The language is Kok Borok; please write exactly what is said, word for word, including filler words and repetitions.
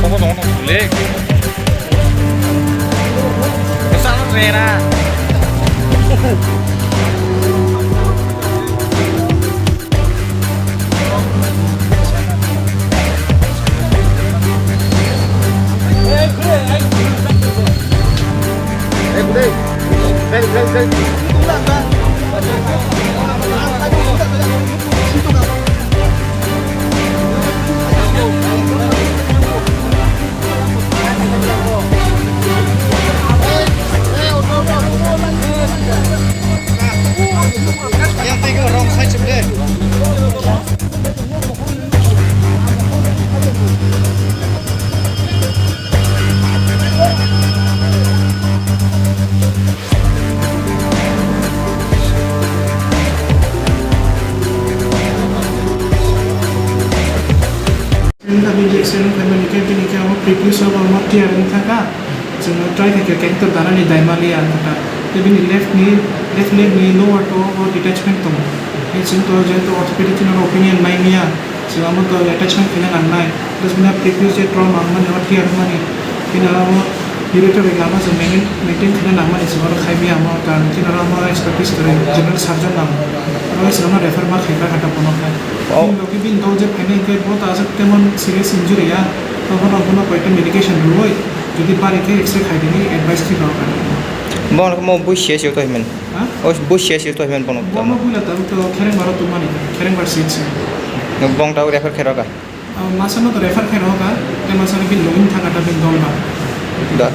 Obo dong dong le. Besar rera. Wngkha bini accident khaimani khe bini khe abo previous o abo tiyar wngkha kha. Chwng try khaikha khe ekta danani daimaliya wngkha kha. Tei bini left ni, left leg ni lower toe o detachment tongo. Tei chwng to jehetu orthopedic ni opinion naimaya, chwng amo to attachment khaina nangnai. Plus bini previous je trauma wngmani abo tiyar wngmani. Bini abo Urethral lama se maintain, maintain khaina nangmani se oro khaimya amo, karon chini oro amo expertise kwrwi general surgeon nang. Oro se amo refer ma khaimya kha ta bono khai. Oh. Bini logi bini dol je phainai khe bo ta aswk temon serious injury ya. To bono, bono koita medication rwui, jodi bari khe X-ray khai dini advice khe rw kha. Bono mo buj sia sia to himen. Ha? O buj sia sia to himen bono. Bono buila ta to khereng baro tumani, khereng bar seat se. Bong ta refer khe rw kha. Ah, masa no to refer khe rw kha, tei masa no bini logi thang kha ta bini dol ba. Da.